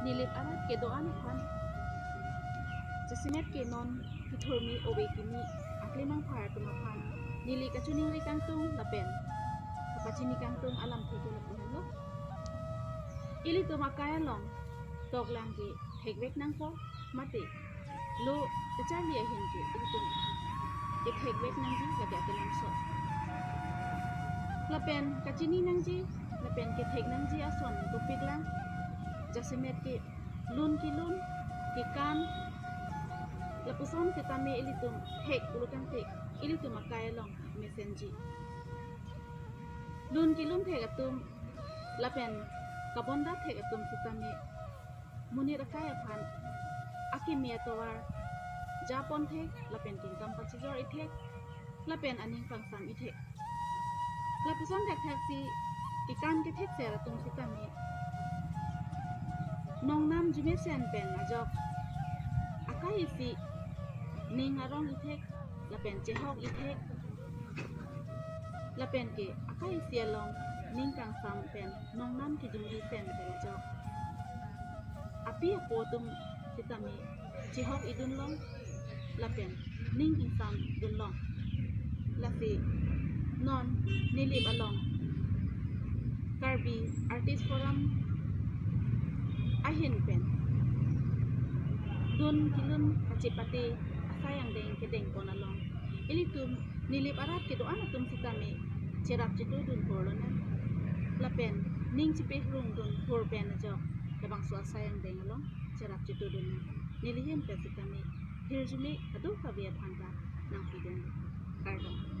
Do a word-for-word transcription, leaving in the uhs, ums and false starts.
Nilip arat kedo-an aphan jasemet ke non kethurmi ove kimi aklimang phar atum aphan neli kachiningri kangtung lapen kapachini kangtung alamthe ke lapu henlo. Ilitum akai along toklang ke thekvek nangpo mate lo kacharli ahin ke ilitum kethekvek nangji lake akenangsot. Lapen kachini nangji lapen kethek nangji ason dopiklang. Jasemet ke lun kelun, kekan, lapuson sitame ilitum thek pulotangte ilitum akai along mesenji. Lun kelun thek atum lapen kabonda thek atum sitame monit akai aphan akimi atovar japon thek lapen kengkam pachijor ithek lapen aning pangsam ithek. Lapuson thakthak si kekan kethekser atum sitame nongnam jumesen pen ajok akai isi ning arong ithek lapen chehok ithek lapen ke akai isi along ning kangsam pen nongnam kejumri pen pen ajok api apo atum sitame chehok idun long lapen ning ingsam dun long. Lasi non Nilip along Karbi Artist Forum ahin pen dun kelun kachepate asai angdeng kedengpon along ilitum Nilip arat kedo-an atum sitame cherap chetu dun hor lonang lapen ning chepehrung dun hor pen ajok labangso asai angdeng along cherap chetu dun nang. Neli ahin pen sitame hirjume kadokave aphan ta nangpidun. Kardom.